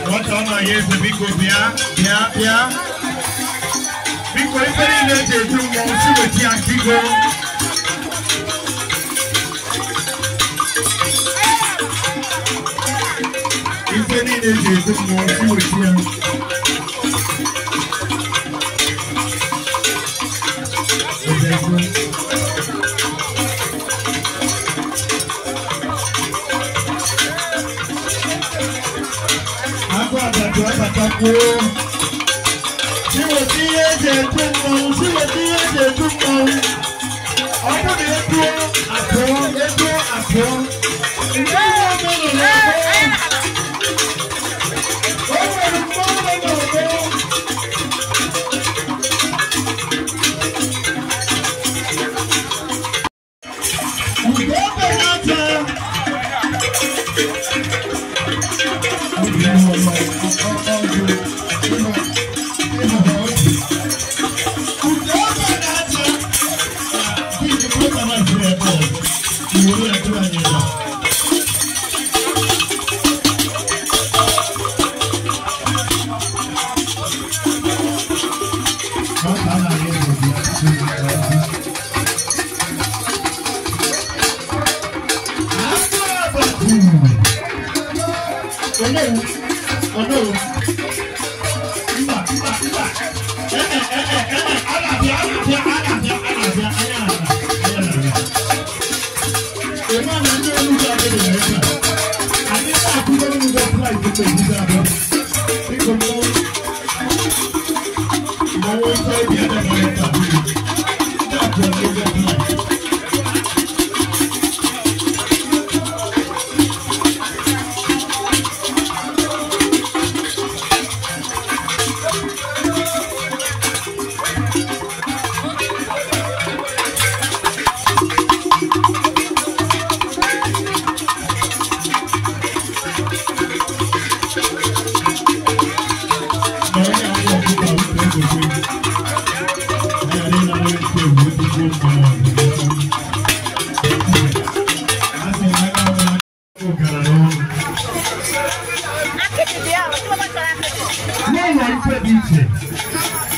Nwata ọ na-aya eze biko bịa bịa bịa. Biko ife niile eji eju mmọnwụ si weta ya biko. Ife niile eji eju mmọnwụ si weta ya. Chiweta ihe eji eju mmọnwụ, chiweta ihe eji eju mmọnwụ. Ọ bụrụ na etuo apụọ, etuo apụọ. Nke ihe ọbụla na-ebe, o nwere mmọnwụ nọ n'ọgbọ. Ugo na-ata.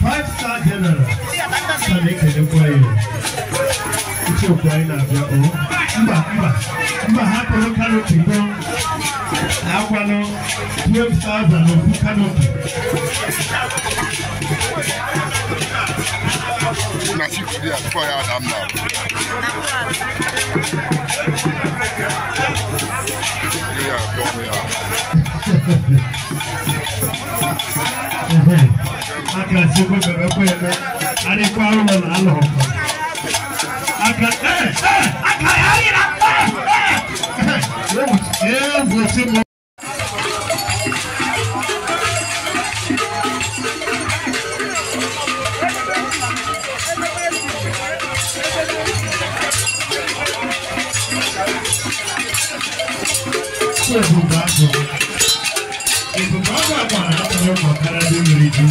Five-star general. Mba hapụrụ canopy bụ akwanụ 12,000 ofu canopy. Na chief dey at 4 hours now. Yeah, come here. Aka sikwe bebe kweme, adịkwa ụlọ na alụ ọkụ. Aka aka ya yira. Egwu m. Ebube agụ. Ebube agụ agbara atụrụ maka ndị nwere ji.